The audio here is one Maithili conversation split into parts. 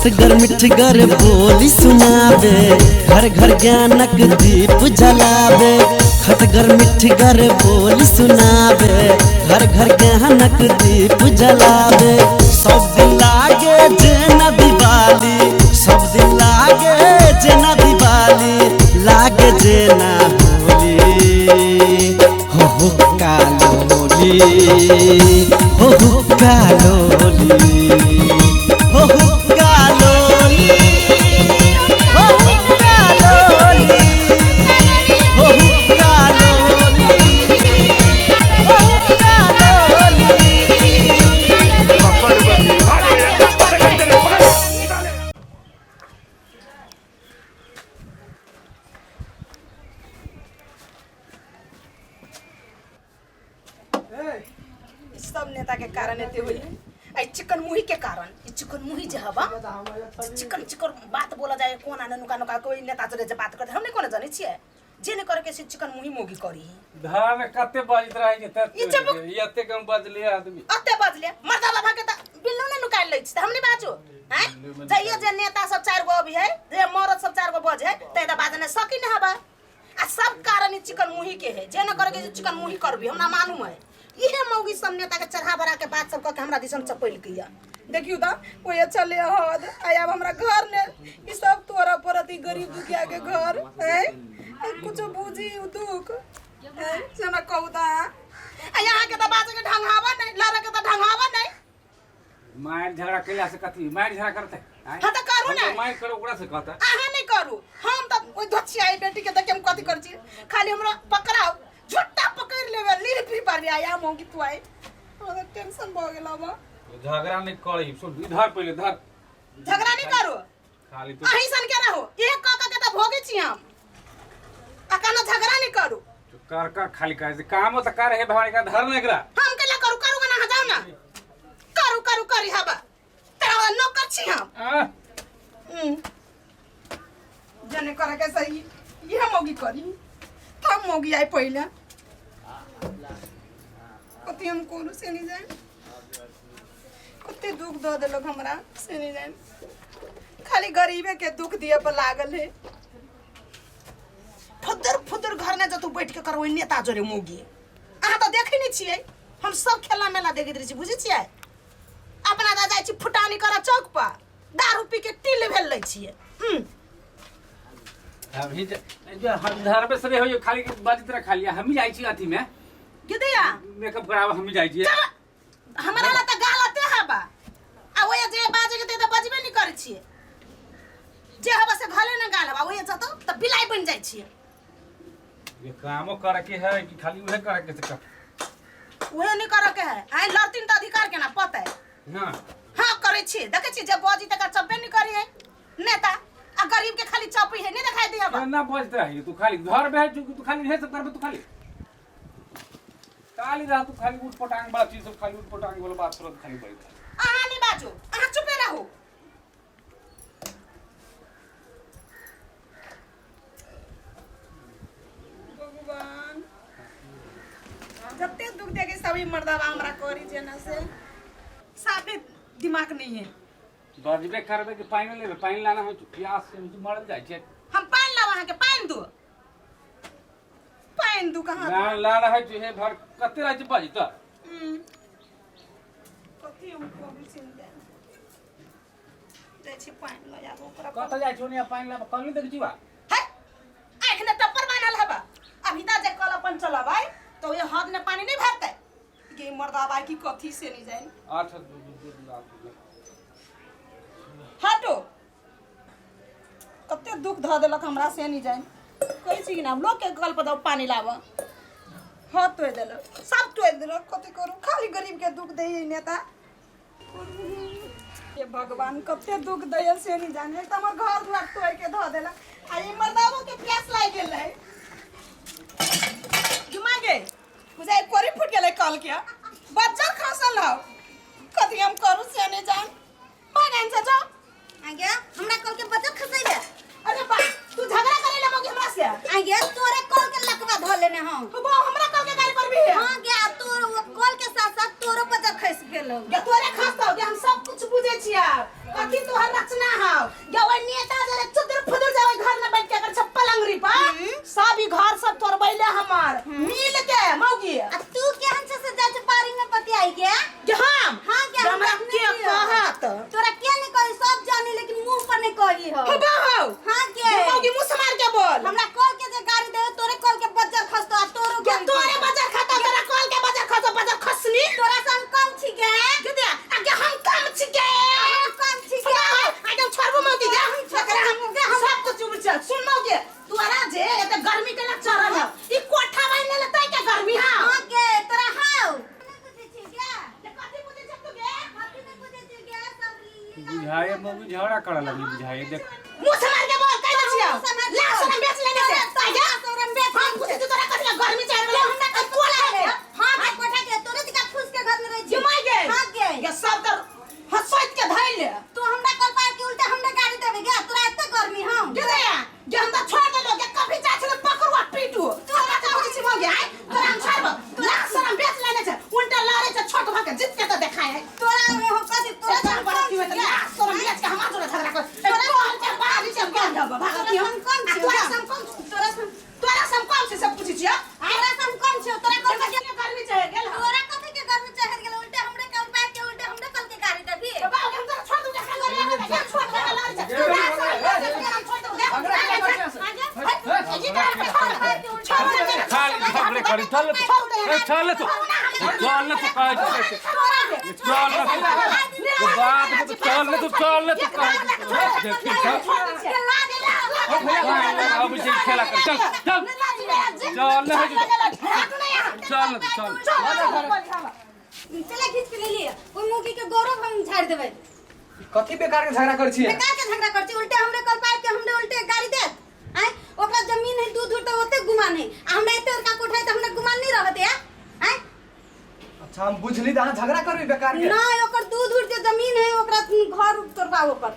खटगर मिठगर बोली सुनाबे, घर घर ज्ञानक दीप जलाबे। खटगर मिठगर बोली सुनाबे, घर घर ज्ञानक दीप जलाबे। सब दिन लागे जेना दिवाली, सब दिन लागे जेना दिवाली, लागे जेना होली। हो हो कालोली, हो हो कालोली, हो हो कालोली, हो हो कालोली, हो हो कालोली, हो हो कालोली। सब नेता के कारण एते होई आई चिकन मुही के कारण। ई चिकन मुही जे हवा चिकन चिकन बात बोला जाए, कोना ने नुका नुका कोई नेता चले जे बात करते, हम नहीं कोनो जानै छियै। जे नहीं करे के से चिकन मुही मोगी करी। धान कते बजत रहे छै ई जब- ई एते कम बजले आदमी। अते बजले मर्दा बाबा के त बिल्लू ने नुकाइल लै छी त हम नहीं बाजू हैं। जइयो जे नेता सब चार गो अभी है, जे मरद सब चार गो बजे है, त एता बाजने सकी न हवा। आ सब कारण ई चिकन मुही के है। जे न करे के चिकन मुही करबी, हमरा मालूम है। इहे मौगी सब नेता के चढ़ा बढ़ा के बात सब कह के हमरा दिसन चपैल के या। देखियो त ओए चले हद आय अब हमरा घर ने ई सब तोरा पड़त, ई गरीब दुखिया के घर हैं। कुछ बुझी उ दुख हैं से हमरा कहू त। आ यहाँ के त बाजे के ढंग हवा नहीं, लड़े के त ढंग हवा नहीं। मार झगड़ा कैला से कथी मार झगड़ा करते? हाँ त करू ना। मार करो ओकरा से कहता। अहाँ नहीं करू, हम त ओइ धोचिया बेटी के देख हम कथी करै छी। खाली हमरा पकड़ाओ, झुट्टा पकड़ लेबे लील फिर पारबे। आया मौगी तू आए, हमरा टेंशन भ गेल अब। झगड़ा नहीं करी, सुन इधर पहले धर। झगड़ा नहीं करू खाली तू अहीं सन के रहो, एक क क के त भोगे छी हम। आ कहना झगड़ा नहीं करू। तू कर कर खाली कर काम त कर हे भवानी का धर नहीं एकरा। हम केला करू करू ना जाओ ना, करू करू करी हवा तेरा नौकर छी हम। आ जने करे के सही ये मौगी करी थम मौगी आई पहले कति हम कोनो से नहीं जाए, कते दुख दऽ देलक हमरा से नहीं जाए। खाली गरीबे के दुख दिए पर लागल है। फुदर फुदर घर ने जतू बैठ के करो नेता जोरे मौगी। अहाँ तऽ देखै नहि छियै, हम सब खेला मेला देखैत रहै छी, बुझै छियै। अपना तऽ जाइ छी फुटानी करऽ चौक पर, दारू पी के टिल भेल लै छियै। अभी जो हम घर पे सरे हो खाली बजत रह खाली हम ही जाइ छी अथी में गिदिया मेकअप कराबऽ हम ही जाइ छी। चल, हमरा ला तऽ गालते हबा। आ ओए जे बाजे के ते बजबे नहि करै छियै, जे हबा से घले ने गाल हबा, ओए जतो तऽ बिलाइ बनि जाइ छियै। ये कामो करे के है कि खाली उहे करे के छै? उहे नहीं करे के है। आइ लड़तीन तऽ अधिकार केना पता है? हां हां करै छी, देखै छी जे बजी तकर चपे नहीं करी है नेता, आ गरीब के खाली चपी है, नहीं देखाई दिया बा। ना बजत रही तू खाली घर में है तू खाली हे सब करबे, तू खाली खाली रह, तू खाली उठ पटांग वाला चीज सब खाली उठ पटांग वाला बात तुरंत खाली बैठ। अहाँ नहीं बाजू, अहाँ चुपे रहू। भगवान जते दुख देके सभी मर्दावा हमरा करी जेना से साफे दिमाग नहीं है। बजबे करबे कि पानि लेबे, पानि लाना हो प्यास से तू मरल जाइ छै। हम पानि लाब अहाँके, पानि दू, पानि दू कहाँ ना लाना है जो हे भर कते रहै छै बजी त। कथी हम कोबी चिन जाय जाइ छी पानि लऽ आबू ओकरा। कतऽ जाइ छौ ने पानि लाब कल नहीं देख जीवा। है आँख ने टप्पर बान्हल हबा, अभी तऽ जे कल अपन चलबै तऽ ओहि हद ने पानि नहीं भरतै। गे मर्दावा की कथी से नहीं जाए। अच्छा दू दू दू दू हटो, कते दुख धऽ देलक हमरा से नहीं जाए। कहै छी कि ना लोग के गल पर दो पानी लाब, हद तोड़ि देलक, सब तोड़ि देलक। कथी करू, खाली गरीब के दुख दै नेता। हे भगवान कते दुख दैया से नहीं जाने। एक तऽ हमर घर दुआर तोड़ि के धऽ देलक, आ ई मर्दावो के प्यास लागि गेल रहै। जुमा गे बुझाइ कोरी फुटि गेलै कल के, बज्जर खसल हौ। कथी हम करू से नहीं जान। भगवान से जाओ। आगे हमरा कल के बच्चा खसैले। अरे बा तू झगड़ा करे ला मौगी हमरा से। आगे तोरे कल के लकवा धो लेने हम। वो हमरा कल के गाली पर भी है। हां गे, आ तोर वो कल के साथ साथ तोरो बच्चा खस गेल हौ। गे तोरे खसतौ गे, हम सब कुछ बुझै छियै। कथी तोहर रचना हौ? गाली हो हो हो हां के मौगी मुंह से मार के बोल हमरा कल के जे गाली देबे तोरे कल के बज्जर खसतो आ तोरो के तोरे बाजार खाता तोरा कल के बाजार खसो बाजार खसनी तोरा से हम कम छी के के दे आगे हम कम छिके हम कम छी के आगे हम छोड़बो मौगी जा एकरा हम सब कुछ उड़ सुन मौगी तोरा जे एते गर्मी के ला चढ़ल है ई कोठा बाइन ले तई के गर्मी हा हां के तोरा हाउ नहीं बुझै छी गे कथी बुझै छ तू गे कथी नहीं बुझै छी गे सब बुझाए मौगी झगड़ा करे लगी बुझाए देख मुंह से मार के बोल कह दे छियो मुँह से मार के ला बोल। सोना बेच लेने से आगे सोना बेच हम पूछे तोरा कथी ला गर्मी चढ़ गेलै हमरा हमरा कोठा के हां के कोठा के तोरे दिका फूस के घर में रहै छी जुमाई गे हां गे ये सब तर हसैत के धैल ले तू हमरा कल पार के उल्टा हमरा गाली देबे गे तोरा एते गर्मी हम के दे जे हम त छोड़ देलो के कभी चाहे छले पकड़वा पीटू तोरा के बुझै छी मौगी आय तोरा हम छोड़ब ला सोना बेच लेने छै उल्टा लड़े छै छोट भके जीत के त देखाय है तोरा हम कथी तोरा तोरा जान बड़ा की होत ला सोना बेच के हमार जोरे झगड़ा कर तोरा तोरा के बाहर से हम देब भागती हम कम आ छियौ तोरा गे। से हम कम तोरा से तोरा से हम कम से सब पूछै छियो तोरा से हम कम छियौ तोरा कल के गर्मी चढ़ गेल हौ। तोरा कथी के गर्मी चढ़ गेल उल्टे हमरे कल पार के उल्टे हमरे कल के गाली देबी तो बाबू हम तोरा छोड़ दूंगा खा कर ले छोड़ दे लड़ जा ला सोना बेच के हम छोड़ दूंगा खाली झगड़े करी चल ए, चल तू चल तू कह चल ना तू बात में तो चल ना तू चल ना तू कह देखी चल अब इसे खेला कर चल चल चल ना चल ना तू चल चला खींच के ले लिया ओइ मुगी के गौरव हम झाड़ देबै कथी बेकार के झगड़ा करै छियै बेकार के झगड़ा कर छी उल्टे हमरे कल पाइप के हमरे उल्टे गाली देत आय ओकरा जमीन है दूध उठ ओते गुमान है आ हमरा एते बड़का कोठा है त हमरा गुमान नहीं रहत या आय अच्छा हम बुझली त अहाँ झगड़ा करबै बेकार के ना ओकर दूध उठ जे जमीन है ओकरा घर तोड़बा ओकर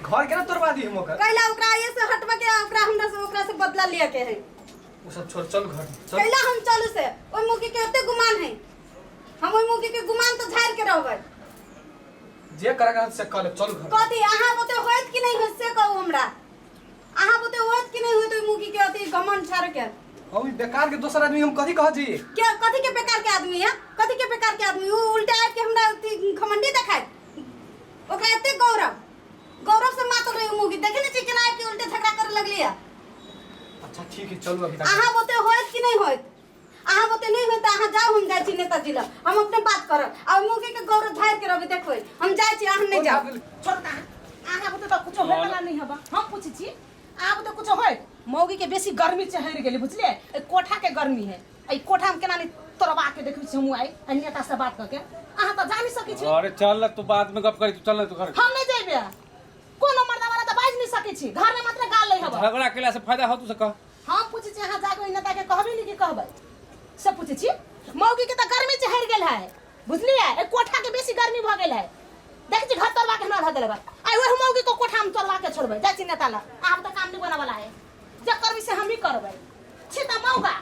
घर केना तोड़वा दी हम ओकर कैला ओकरा ये से हटवा के ओकरा हमरा से ओकरा से बदला लिया के है ओ सब छोड़ चल घर चल कैला हम चलू से ओइ मुगी के ओते गुमान है हम ओइ मुगी के गुमान तो झाड़ के रहबै जे करे के से कर लेब चल घर कथी अहाँ बुते होइत कि नहीं होइत से कहू हमरा अहाँ बुते होइत कि नहीं होइत ओइ मुगी के अथी घमंड झाड़ के हम ई बेकार के दोसर आदमी हम कथी कहत छी क्या कथी के बेकार के आदमी है कथी के बेकार के आदमी उ उल्टा आबि के हमरा अथी घमंडी देखाय ओकरा एते गौरव गौरव से मातल रही मुगी देखे नहीं छी केना आबि के उल्टे झगड़ा करे लगली है अच्छा ठीक है चलू अभी तक अहाँ बोते होइत कि नहीं होइत अहाँ बोते नहीं होइत अहाँ जाओ हम जाइ छी नेताजी लग हम अपने बात करब आ ओइ मुगी के गौरव झाड़ि के रहबै देखबै हम जाइ छी अहाँ नहीं जाओ छोड़ दा अहाँ बुते तो कुछो होय वाला नहीं हबा हम पूछै छी अहाँ बुते कुछो होय मौगी के बेसी गर्मी चढ़ि गेलै बुझलियै एहि कोठा के गर्मी है एहि कोठा हम केना नहीं तोड़बा के देखबै छी हमहूँ आइ एहि नेता से बात कऽ के अहाँ तऽ जा नहीं सकै छी अरे चल ना तू बाद में गप करी तू चल ना तू घर हम नहीं जेबै कोनो मर्दा वाला तऽ बाजि नहीं सकै छी घर में मात्र गाल लै हबा झगड़ा केला से फायदा हो तू से कह हम पूछै छी अहाँ जाके ओहि नेता के कहबै नहीं कि कहबै से पूछै छी मौगी के तऽ गर्मी चढ़ि गेल है बुझलियै एहि कोठा के बेसी गर्मी भऽ गेल है देखै छी घर तोड़बा के हमरा धऽ देलक आइ ओहि मौगी को कोठा हम तोड़बा के छोड़बै जाइ छी नेता लग आब तऽ काम नहीं बना वाला है जे करबै से हमही करबै छी तऽ मौगा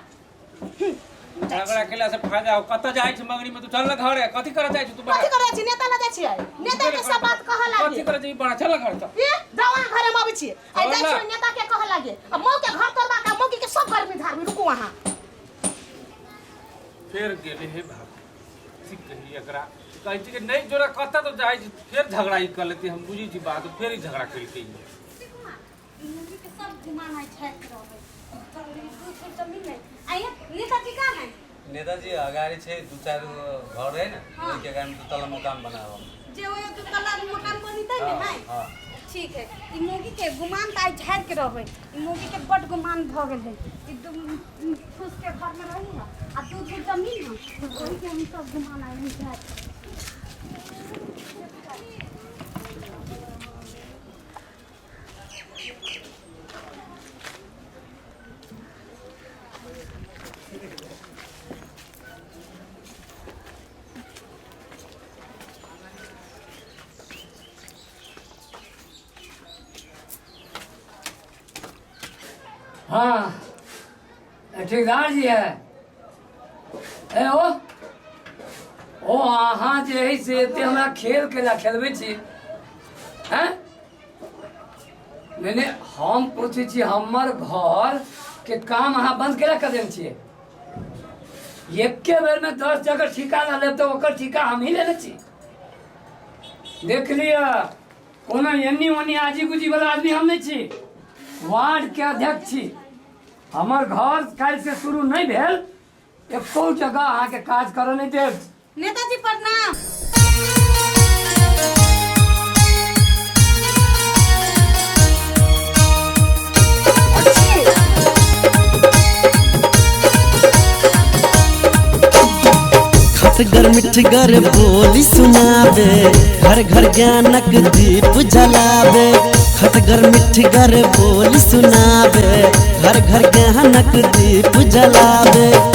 झगड़ा केला से फायदा हो कतऽ जाइ छै मंगनी में तू चल ना घर कथी करऽ जाइ छै तू कथी करै छी नेता लग जाइ छियै नेता के सब बात कहऽ कथी लागे करऽ जाइ बड़ा चल ना घर चल ए जाओ अहाँ घरे में अबै छियै आइ जाइ चल ना। छियै नेता के कहऽ लागे आ मौ के घर तोड़बा के मौगी के सब गर्मी झाड़बै रुकू अहाँ फेर गेले हे भाग ठीक कही एकरा कहै छी कि नहि जोड़ा कतऽ तो जाइ छी फेर झगड़ा ई कर लेती हम बुझै छी बात फेर ई झगड़ा केलकै मुर्गी के सब गुमान है छाइत रहबै दूध के जमीन नहीं आइए नेताजी कहाँ है नेताजी अगाडि छै दू चारि गो घर है ने ओहिके अगाडि दू तल्ला मकान बनाबऽ जे वो दू तल्ला मकान बनीतै ने है हँ ठीक है ई मुर्गी के गुमान तऽ आइ झाड़ि के रहबै ई मुर्गी के बड गुमान भऽ गेल है ई दू फूस के घर में रही है आ दू धूर जमीन है ओही के हम सब गुमान आइ हम झाड़ि के हाँ ठेकेदार जी है ए ओ ओ अहाँ जे है से एते हमरा खेल केला खेलबै छी हैं नहि नहि हम पूछै छी हमर घर के काम अहाँ बंद केला कऽ देने छियै एके बेरमे 10 जगह ठीका लऽ लेब तऽ ओकर ठीका हमही लेने छी देख लिअ कोनो एन्नी ओन्नी आजी गुजी वाला आदमी हम नहीं छी, वार्ड के अध्यक्ष छी। हमर घर काल्हि से शुरू नहीं भेल, एको जगह अहाँके काज करऽ नहीं देब। नेताजी प्रणाम। खटगर मिठगर बोली सुनाबे, घर घर ज्ञानक दीप जलाबे। खटगर मिठगर बोली सुनाबे, घर घर ज्ञानक दीप जलाबे।